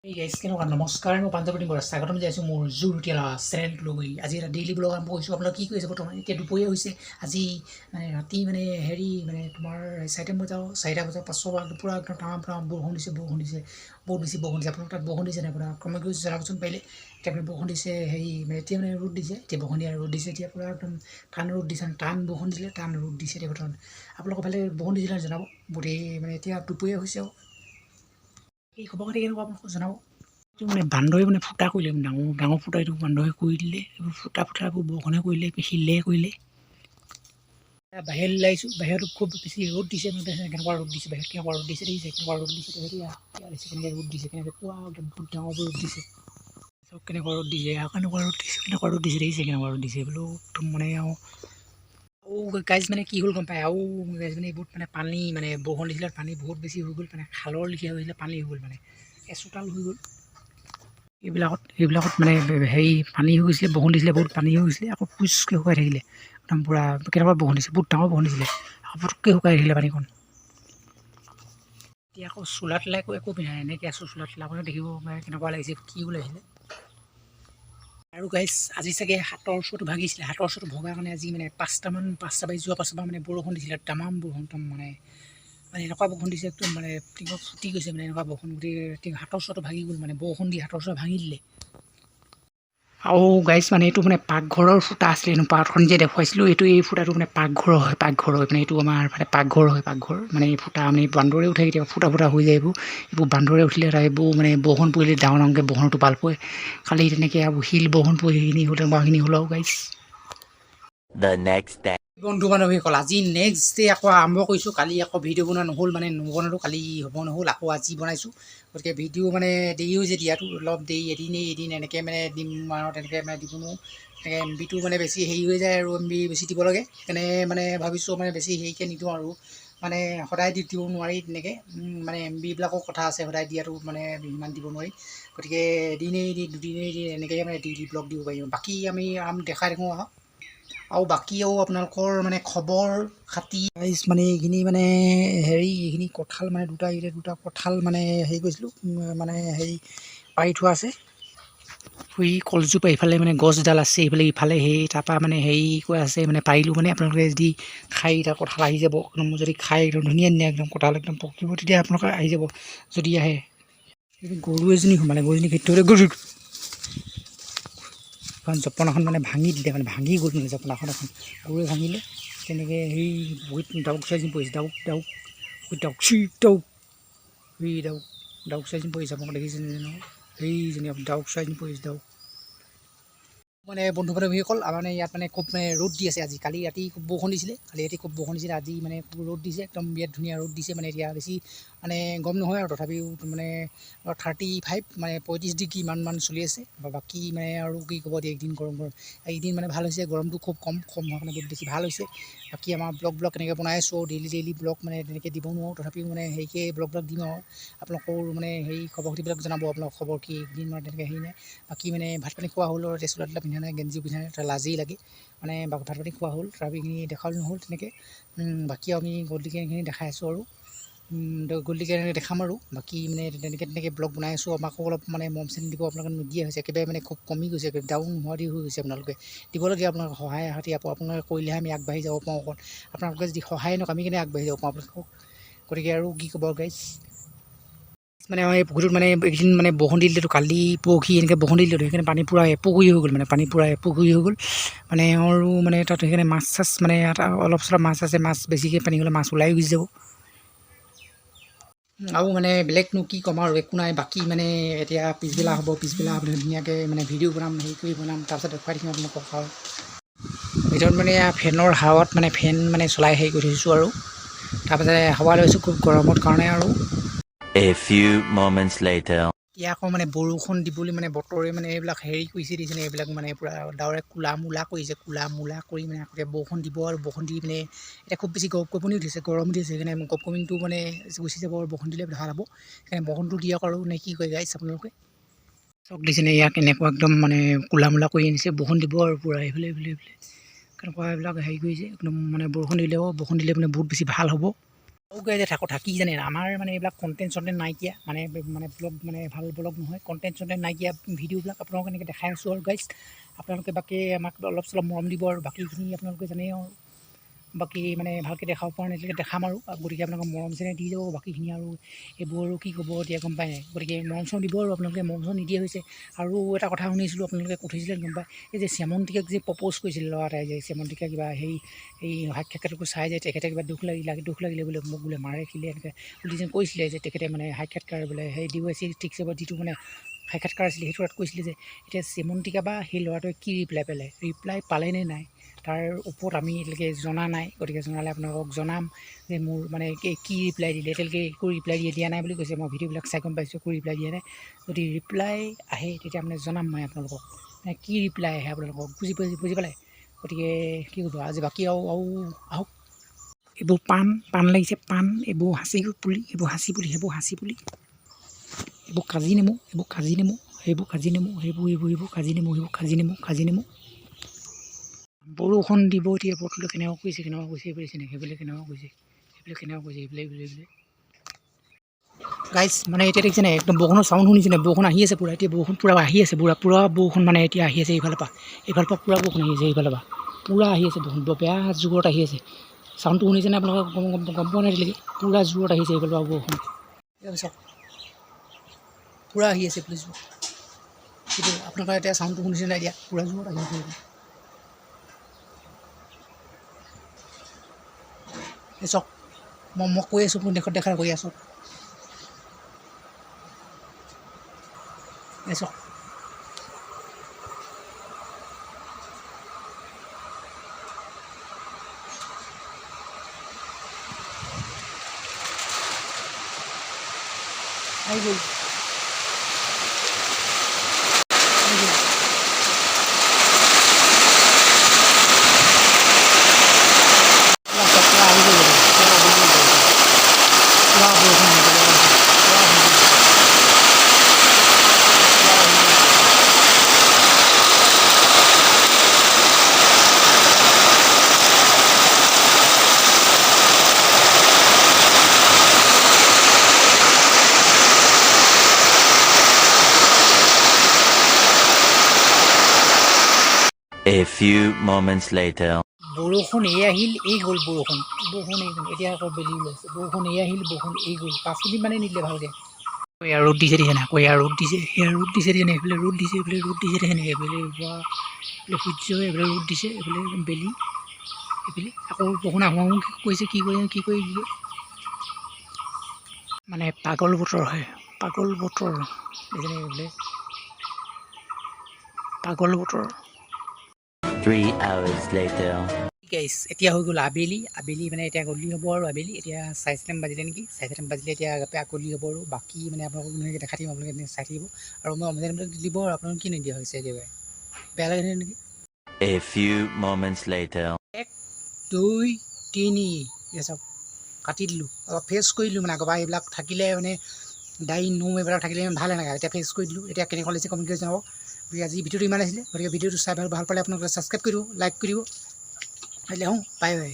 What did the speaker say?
এই গাইজ, কেনেকুৱা? নমস্কাৰ, মই পাঞ্জাৱতী বৰা, স্বাগতম জনাইছোঁ মোৰ জুৰুটিয়ালা চেনেলটোলৈ। আজি এটা ডেইলি ব্লগ আৰম্ভ কৰিছোঁ। আপোনালোক কি কৰিছে বৰ্তমান? এতিয়া দুপৰীয়া হৈছে। আজি মানে ৰাতি মানে হেৰি মানে তোমাৰ 4টা বজাৰ পাঁচৰ পৰা পূৰা একদম তামাম তামাম বৰষুণ দিছে, বৰষুণ দিছে, বহুত বেছি বৰষুণ দিছে। আপোনালোক তাত বৰষুণ দিছে নাই? আপোনাৰ কমেণ্ট কৰি জনাবচোন পাৰিলে। এতিয়া মানে বৰষুণ দিছে, হেৰি মানে এতিয়া মানে ৰ'দ দিছে, এতিয়া বৰষুণ দিয়া ৰ'দ দিছে, এতিয়া পূৰা একদম টান ৰ'দ দিছে। টান বৰষুণ দিছিলে, টান ৰ'দ দিছে এতিয়া বৰ্তমান। আপোনালোকৰ ফালে বৰষুণ দিছিলে জনাব গোটেই। মানে এতিয়া দুপৰীয়া হৈছে আৰু এই খবৰ খাতি কেনেকুৱা আপোনালোকক জনাব। এইটো মানে বান্দৰে মানে ফুটা কৰিলে, ডাঙৰ ডাঙৰ ফুটা এইটো বান্দৰে কৰি দিলে। এইবোৰ ফুটা ফুটা এইবোৰ বৰষুণে কৰিলে, শিলে কৰিলে। বাহিৰলৈ আহিছোঁ, বাহিৰতো খুব বেছি ৰ'দ দিছে। মানে কেনেকুৱা ৰ'দ দিছে বাহিৰত, কেনেকুৱা ৰ'দ দিছে দেখিছে? কেনেকুৱা ৰ'দ দিছে এতিয়া দিছে, কেনেকৈ ৰ'দ দিছে, কেনেকৈ পূৰা একদম বহুত ডাঙৰ ৰ'দ দিছে। চব কেনেকুৱা ৰ'দ দিছে, কেনেকুৱা ৰ'দ দিছে, কেনেকুৱা ৰ'দ দিছে দেখিছে? কেনেকুৱা ৰ'দ দিছে বোলো একদম মানে। আৰু গাইজ, মানে কি হ'ল গম পায়? আৰু গাইজ, মানে বহুত মানে পানী, মানে বৰষুণ দিছিলে, পানী বহুত বেছি হৈ গ'ল। মানে খালৰ লেখীয়া হৈছিলে, পানী হৈ গ'ল, মানে এচোতাল হৈ গ'ল। এইবিলাকত মানে হেৰি পানী হৈ গৈছিলে, বৰষুণ দিছিলে, বহুত পানী হৈ গৈছিলে। আকৌ পুচকৈ শুকাই থাকিলে। একদম পূৰা কেনেকুৱা বৰষুণ দিছে, বহুত ডাঙৰ বৰষুণ দিছিলে, আকৌ পটককৈ শুকাই থাকিলে পানীকণ। এতিয়া আকৌ চোলা তোলা একো একো পিন্ধা নাই, এনেকৈ আছোঁ চোলা তোলা। আপুনি দেখিব মানে কেনেকুৱা লাগিছে, কি ওলাইছিলে। আৰু গাইজ, আজি চাগে হাতৰ চোৰটো ভাগিছিলে। হাতৰ চোৰটো ভগা কাৰণে আজি মানে 5টামান, 5টা বাজি যোৱা পাছৰ পৰা মানে বৰষুণ দিছিলে, তামাম বৰষুণ। একদম মানে মানে এনেকুৱা বৰষুণ দিছে, একদম মানে টিঙত ফুটি গৈছে। মানে এনেকুৱা বৰষুণ, গোটেই হাতৰ চোৱাটো ভাগি গ'ল। মানে বৰষুণ দি হাতৰ চোৱা ভাঙি দিলে। আৰু গাইজ, মানে এইটো মানে পাকঘৰৰ ফুটা আছিলে। পাতখন যে দেখুৱাইছিলোঁ, এইটো এই ফুটাটো মানে পাকঘৰৰ হয়, পাকঘৰৰ হয়। মানে এইটো আমাৰ মানে পাকঘৰ হয়, পাকঘৰ। মানে এই ফুটা মানে বান্দৰে উঠে কেতিয়াবা, ফুটা ফুটা হৈ যায় এইবোৰ। এইবোৰ বান্দৰে উঠিলে এইবোৰ মানে বৰষুণ পৰিলে ডাঙৰ ডাঙৰকৈ বৰষুণৰ টোপাল পৰে খালি তেনেকৈ। আৰু শিল বৰষুণ পৰি সেইখিনি হ'ল, তেনেকুৱাখিনি হ'ল আৰু গাইজ। The next day. বন্ধু বান্ধৱীসকল, আজি নেক্সট ডে আকৌ আৰম্ভ কৰিছোঁ। কালি আকৌ ভিডিঅ' বনোৱা নহ'ল, মানে নবনালোঁ কালি, হ'ব নহ'ল, আকৌ আজি বনাইছোঁ। গতিকে ভিডিঅ' মানে দেৰি হৈছে দিয়াটো, অলপ দেৰি, এদিনেই এদিন এনেকৈ মানে দিম আৰু তেনেকৈ মানে দিব নোৱাৰোঁ। তেনেকৈ এমবিটো মানে বেছি হেৰি হৈ যায় আৰু এমবি বেছি দিব লাগে। সেইকাৰণে মানে ভাবিছোঁ মানে বেছি হেৰিকৈ নিদিওঁ আৰু মানে সদায় দি দিব নোৱাৰি তেনেকৈ। মানে এমবিবিলাকৰ কথা আছে, সদায় দিয়াটো মানে ইমান দিব নোৱাৰি। গতিকে এদিনেই এদিন, দুদিনেই এদিন এনেকৈ মানে ডেইলি ব্লগ দিব পাৰিম। বাকী আমি আম দেখাই থাকোঁ আহক। আৰু বাকী আৰু আপোনালোকৰ মানে খবৰ খাতি? মানে এইখিনি মানে হেৰি এইখিনি কঁঠাল, মানে দুটা, এইকেইটা দুটা কঁঠাল মানে হেৰি কৰিছিলোঁ, মানে হেৰি পাৰি থোৱা আছে। সেই কলজোপা এইফালে মানে গছডাল আছে এইফালে, ইফালে সেই তাৰপৰা মানে হেৰি কৰা আছে। মানে পাৰিলোঁ, মানে আপোনালোকে যদি খাই তাৰ কঁঠাল আহি যাব একদম। যদি খাই একদম ধুনীয়া ধুনীয়া একদম কঁঠাল একদম পকিব, তেতিয়া আপোনালোকে আহি যাব যদি আহে। গৰু এজনী সোমালে, গৰুজনী খেতি গৰু এখন জপনাখন মানে ভাঙি দিলে, মানে ভাঙি গ'ল। মানে জপনাখন এখন গৰুৱে ভাঙিলে তেনেকৈ। সেই বহুত ডাউক চাইজ পৰিছে, ডাউক ডাউক ডাউক চি ডাউক, সেই ডাউক ডাউক চাইজ পৰিছে। আপোনালোকে দেখিছে নহয়, সেইজনী ডাউক চাইজ পৰিছে, ডাউক। মানে বন্ধু বান্ধৱীসকল, মানে ইয়াত মানে খুব মানে ৰ'দ দি আছে আজি। কালি ৰাতি খুব বৰষুণ দিছিলে, কালি ৰাতি খুব বৰষুণ দিছিলে। আজি মানে খুব ৰ'দ দিছে, একদম বিৰাট ধুনীয়া ৰ'দ দিছে। মানে এতিয়া বেছি মানে গৰম নহয় আৰু তথাপিও মানে 35, মানে 35 ডিগ্ৰী ইমান মান চলি আছে। বাকী মানে আৰু কি ক'ব দিয়ে, একদিন গৰম গৰম, এইকেইদিন মানে ভাল হৈছে, গৰমটো খুব কম কম হোৱাৰ কাৰণে বহুত বেছি ভাল হৈছে। বাকী আমাৰ ব্লগ ব্লগ কেনেকৈ বনাই আছোঁ, ডেইলি ডেইলি ব্লগ মানে তেনেকৈ দিব নোৱাৰোঁ, তথাপিও মানে হেৰিকৈ ব্লগবিলাক দিম। আৰু আপোনালোকৰ মানে হেৰি খবৰ খাতিবিলাক জনাব, আপোনালোকৰ খবৰ কি? একদিন মানে তেনেকৈ হেৰি নাই। বাকী মানে ভাত পানী খোৱা হ'ল আৰু এতিয়া চোলা তোলা পিন্ধা নাই, গেঞ্জিও পিন্ধা নাই, লাজেই লাগে। মানে ভাত পানী খোৱা হ'ল, তথাপি এইখিনি দেখাও নহ'ল তেনেকৈ। বাকী আমি গধূলিকৈ এইখিনি দেখাই আছোঁ আৰু গধূলিকৈ এনেকৈ দেখাম। আৰু বাকী মানে তেনেকৈ তেনেকৈ ব্লগ বনাই আছোঁ। আমাকো অলপ মানে মৰম চেনেহ দিব। আপোনালোকে নিদিয়া হৈছে একেবাৰে, মানে খুব কমি গৈছে, ডাউন হোৱা দি হৈ গৈছে। আপোনালোকে দিব লাগে, আপোনালোকে সহায় হাতি আপোনালোকে কৰিলেহে আমি আগবাঢ়ি যাব পাৰোঁ অকণ। আপোনালোকে যদি সহায় নকৰে, আমি কেনে আগবাঢ়ি যাব পাৰোঁ আপোনালোকক? গতিকে আৰু কি ক'ব গাইজ, মানে আমাৰ এই পুখুৰীটোত মানে এইকেইদিন মানে বৰষুণ দি দিলেতো, কালি পৰহি এনেকৈ বৰষুণ দি দিলেতো, সেইকাৰণে পানী পূৰা এপুখুৰী হৈ গ'ল। মানে পানী পূৰা এপুখুৰী হৈ গ'ল। মানে আৰু মানে তাত সেইকাৰণে মাছ চাছ মানে ইয়াত অলপ চলপ মাছ আছে। মাছ বেছিকৈ পানী হ'লে মাছ ওলাই গুচি যাব। আৰু মানে বেলেগনো কি ক'ম আৰু, একো নাই। বাকী মানে এতিয়া পিছবেলা হ'ব, পিছবেলা আপুনি ধুনীয়াকৈ মানে ভিডিঅ' বনাম, হেৰি কৰি বনাম, তাৰপিছত দেখুৱাই থাকিম আপোনালোকক। আৰু ভিতৰত মানে ফেনৰ হাৱাত মানে ফেন মানে চলাই হেৰি কৰি থৈছোঁ আৰু তাৰপাছতে হাৱা লৈছোঁ খুব গৰমত কাৰণে আৰু। A few moments later. এতিয়া আকৌ মানে বৰষুণ দিবলৈ মানে বতৰে মানে এইবিলাক হেৰি কৰিছে দিছেনে, এইবিলাক মানে পূৰা ডাৱৰে কোলা মূলা কৰিছে। কোলা মূলা কৰি মানে আকৌ এতিয়া বৰষুণ দিব। আৰু বৰষুণ দি মানে এতিয়া খুব বেছি গপ গপনি উঠিছে, গৰম উঠিছে, সেইকাৰণে গপ গপনিটো মানে গুচি যাব আৰু বৰষুণ দিলে ভাল হ'ব। সেইকাৰণে বৰষুণটো দিয়ক আৰু, নে কি কয় গাইছ আপোনালোকে? চাওক দিছেনে, ইয়াক এনেকুৱা একদম মানে কোলা মূলা কৰি আনিছে, বৰষুণ দিব আৰু পূৰা এইফালে এইফালে এইফালে কেনেকুৱা এইবিলাক হেৰি কৰিছে একদম। মানে বৰষুণ দিলেও, বৰষুণ দিলে মানে বহুত বেছি ভাল হ'ব। গাইজ, এটা কথা কি জানে? আমাৰ মানে এইবিলাক কণ্টেণ্ট চণ্টেণ্ট নাইকিয়া, মানে মানে ব্লগ, মানে ভাল ব্লগ নহয়, কণ্টেণ্ট চণ্টেণ্ট নাইকিয়া ভিডিঅ'বিলাক আপোনালোকক এনেকৈ দেখাই আছোঁ আৰু গাইজ, আপোনালোকে বাকী আমাক অলপ চলপ মৰম দিব আৰু বাকীখিনি আপোনালোকে জানেই আৰু বাকী মানে ভালকৈ দেখাব পৰা নাই এতিয়ালৈকে, দেখাম আৰু। গতিকে আপোনালোকে মৰম চেনেহ দি যাব। বাকীখিনি আৰু এইবোৰ আৰু কি ক'ব এতিয়া, গম পাই নাই? গতিকে মৰম চৰম দিব আৰু আপোনালোকে মৰম চৰম নিদিয়া হৈছে। আৰু এটা কথা শুনিছিলোঁ, আপোনালোকে উঠিছিলে গম পায়, এই যে শ্যামন্তিকাক যে প্ৰপ'জ কৰিছিলে ল'ৰা এটাই যে, শ্যামন্তিকা কিবা সেই এই সাক্ষাৎকাৰটো চাই যে তেখেতে কিবা দুখ লাগিলে বোলে, মোক বোলে মাৰে খিলে এনেকৈ বুলি যেন কৈছিলে যে, তেখেতে মানে সাক্ষাৎকাৰ বোলে সেই ডি ৱাই চি ঠিকছে যিটো মানে সাক্ষাৎকাৰ আছিলে, সেইটো তাত কৈছিলে যে এতিয়া শ্যামন্তিকা বা সেই ল'ৰাটোৱে কি ৰিপ্লাই পালে, ৰিপ্লাই পালে নে নাই, তাৰ ওপৰত আমি এতিয়ালৈকে জনা নাই। গতিকে জনালে আপোনালোকক জনাম যে মোৰ মানে কি ৰিপ্লাই দিলে। এতিয়ালৈকে একো ৰিপ্লাই দিয়া নাই বুলি কৈছে। মই ভিডিঅ'বিলাক চাই গম পাইছোঁ, একো ৰিপ্লাই দিয়া নাই। যদি ৰিপ্লাই আহে, তেতিয়া মানে জনাম মই আপোনালোকক, মানে কি ৰিপ্লাই আহে আপোনালোকক। বুজি পালে? গতিকে কি ক'ব আজি বাকী আৰু আহক। এইবোৰ পাণ, পাণ লাগিছে পাণ। এইবোৰ সাঁচি পুলি, এইবোৰ সাঁচি পুলি, সেইবোৰ সাঁচি পুলি। এইবোৰ কাজি নেমু, এইবোৰ কাজি নেমু, সেইবোৰ কাজি নেমু, সেইবোৰ এইবোৰ এইবোৰ কাজি নেমু, সেইবোৰ কাজি নেমু, কাজি নেমু। বৰষুণ দিব এতিয়া। বতৰটো কেনেকুৱা কৰিছে, কেনেকুৱা কৰিছে এইফালে, সেইফালে কেনেকুৱা কৰিছে, সেইফালে কেনেকুৱা কৰিছে, এইফালে এইফালে এইফালে। গাইজ, মানে এতিয়া দেখিছে নাই, একদম বৰষুণৰ চাউণ্ড শুনিছে নাই? বৰষুণ আহি আছে পূৰা। এতিয়া বৰষুণ পূৰা আহি আছে, পূৰা পূৰা বৰষুণ মানে এতিয়া আহি আছে এইফালৰ পৰা। এইফালৰ পৰা পূৰা বৰষুণ আহি আছে, এইফালৰ পৰা পূৰা আহি আছে বৰষুণ। বৰ বেয়া জোৰত আহি আছে। চাউণ্ডটো শুনিছে নাই আপোনালোকে? গম পোৱা নাই এতিয়ালৈকে। পূৰা জোৰত আহিছে এইফালৰ পৰা বৰষুণ। এই চাওক, পূৰা আহি আছে এইফালে জোৰ। সেইটো আপোনালোকে এতিয়া চাউণ্ডটো শুনিছে নাই? এতিয়া পূৰা জোৰত আহি আছে। এই চাওক, মই কৈ আছোঁ, মোৰ দেশত দেখা কৰি আছোঁ। এই চাওক, আহি গ'ল, আহি গ'ল। পুৰা পুৰা আহি গ'ল, পুৰা আহি গ'ল, পুৰা বৰষুণ আহি গ'ল, পুৰা আহি গ'ল, পুৰা আহি গ'ল। A few moments later. বৰষুণ এই আহিল, এই গ'ল। বৰষুণ, বৰষুণ এই গ'ল, এতিয়া আকৌ বেলি ওলাইছে। বৰষুণ এই আহিল, বৰষুণ এই গ'ল। 5 মিনিট মানে নিদিলে ভালকৈ। এয়া ৰ'দ দিছে, দিছে নাই? আকৌ এয়া ৰ'দ দিছে, সেয়া ৰ'দ দিছে, দিয়ে নাই? এইফালে ৰ'দ দিছে, এইফালে ৰ'দ দিছে, দেখিছে নাই? এইফালে এইফালে সূৰ্য, এইফালে ৰ'দ দিছে, এইফালে বেলি, এইফালে আকৌ বৰষুণ আহোঁ আহোঁ কৰিছে। কি কৰে, কি কৰি দিয়ে মানে। পাগল বতৰ হয়, পাগল বতৰ। দেখিছে এইফালে পাগল বতৰ। 3 hours later. Guys, এতিয়া হৈ গ'ল আবেলি। আবেলি মানে এতিয়া গধূলি হ'ব আৰু। আবেলি এতিয়া 4:30 বাজিলে নেকি? 4:30 বাজিলে। এতিয়া গধূলি হ'ব আৰু বাকী মানে আপোনালোকক ধুনীয়াকৈ দেখাই থাকিম, আপোনালোকে চাই থাকিব। আৰু মই অমজানবিলাক দিব আৰু আপোনালোক কি নিদিয়া হৈছে একেবাৰে বেয়া লাগে নেকি? A few moments later. এক, দুই, তিনি, এতিয়া চাওক, কাটি দিলোঁ। অলপ ফ্ৰেছ কৰি দিলোঁ। মানে আগৰ পৰা এইবিলাক থাকিলে, মানে দাড়ি নোম এইবিলাক থাকিলে ইমান ভাল নালাগে। এতিয়া ফ্ৰেছ কৰি দিলোঁ। এতিয়া কেনেকুৱা লাগিছে কমেণ্ট কৰি জনাব। গতিকে আজি ভিডিঅ'টো ইমান আছিলে। গতিকে ভিডিঅ'টো চাই ভাল ভাল পালে আপোনালোকে ছাবস্ক্ৰাইব কৰি দিব, লাইক কৰি দিব। আহিলে আহোঁ, বাই বাই।